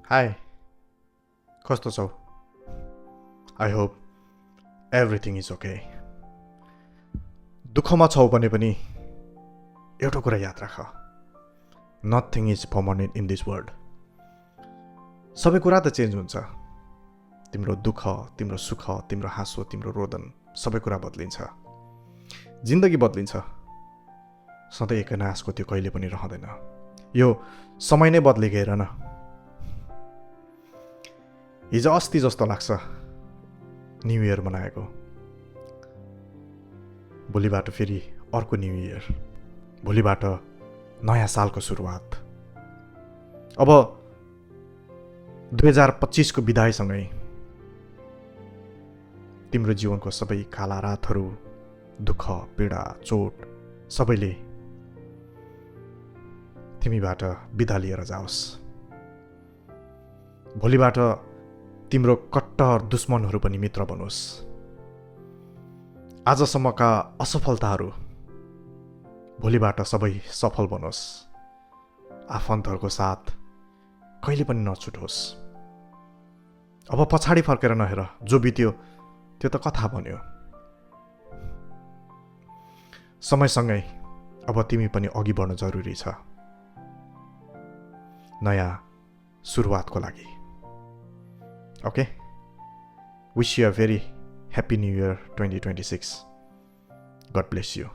high कस्तो छौ I hope everything is okay दुःखमा छौ भने पनि एउटा कुरा याद राख nothing is permanent in this world सबै कुरा त चेन्ज हुन्छ तिम्रो दुःख तिम्रो सुख तिम्रो हाँसो तिम्रो रोदन सबै कुरा बदलिन्छ जिन्दगी बदलिन्छ सधैँ एकै नासको त्यो कहिले पनि रहँदैन यो समय नै बदलिएको हेर न हिजो अस्ति जस्तो लाग्छ न्यु इयर मनाएको भोलिबाट फेरि अर्को न्यु इयर भोलिबाट नयाँ सालको सुरुवात अब 2025 को बिदायसँगै तिम्रो जीवनको सबै काला रातहरू दुःख पीडा चोट सबैले तिमीबाट बिदा लिएर जाओस् भोलिबाट तिम्रो कट्टर दुश्मनहरू पनि मित्र बनोस् आजसम्मका असफलताहरू भोलिबाट सबै सफल बनोस् आफन्तहरूको साथ कहिले पनि नछुटोस् अब पछाडि फर्केर नहेर जो बित्यो त्यो त कथा बन्यो समयसँगै अब तिमी पनि अघि बढ्न जरुरी छ नयाँ सुरुवातको लागि okay wish you a very happy new year 2026 God bless you